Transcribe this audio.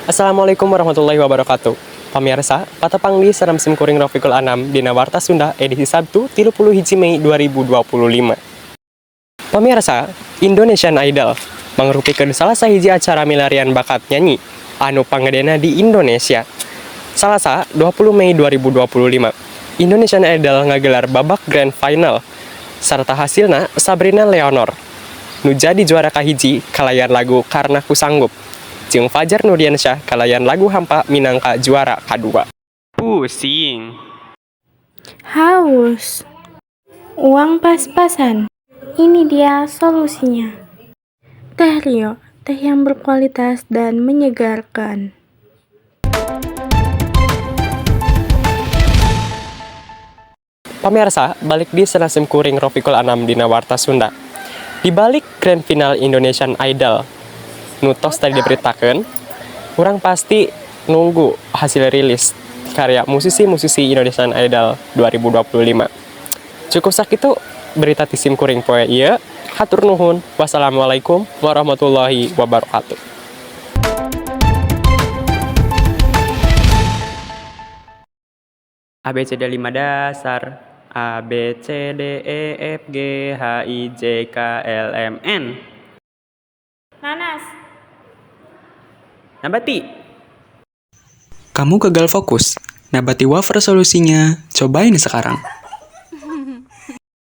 Assalamualaikum warahmatullahi wabarakatuh. Pamirsa, patepang deui sareng sim kuring Rofiqul Anam dina Warta Sunda edisi Sabtu 31 Mei 2025. Pamirsa, Indonesian Idol mangrupikeun salah sahiji acara milarian bakat nyanyi anu panggedena di Indonesia. Salasa 20 Mei 2025, Indonesian Idol ngagelar babak grand final sarta hasilna Sabrina Leonor nu jadi juara kahiji kalayan lagu Karena Ku Sanggup jeung Fajar Nurdiansyah kalayan lagu Hampa minangka juara kadua. Pusing. Haus. Uang pas-pasan. Ini dia solusinya. Teh Rio, teh yang berkualitas dan menyegarkan. Pamirsa, balik deui sareng sim kuring Rofiqul Anam dina Warta Sunda. Di balik grand final Indonesian Idol nu tos tadi diberitakeun, urang pasti nunggu hasil rilis karya musisi-musisi Indonesian Idol 2025. Cukup sakitu berita ti sim kuring poe ieu. Hatur nuhun. Wassalamualaikum warahmatullahi wabarakatuh. A B C D 5 dasar. A B C D E F G H I J K L M N. Nanas. Nabati. Kamu gagal fokus? Nabati Wafer solusinya. Cobain sekarang.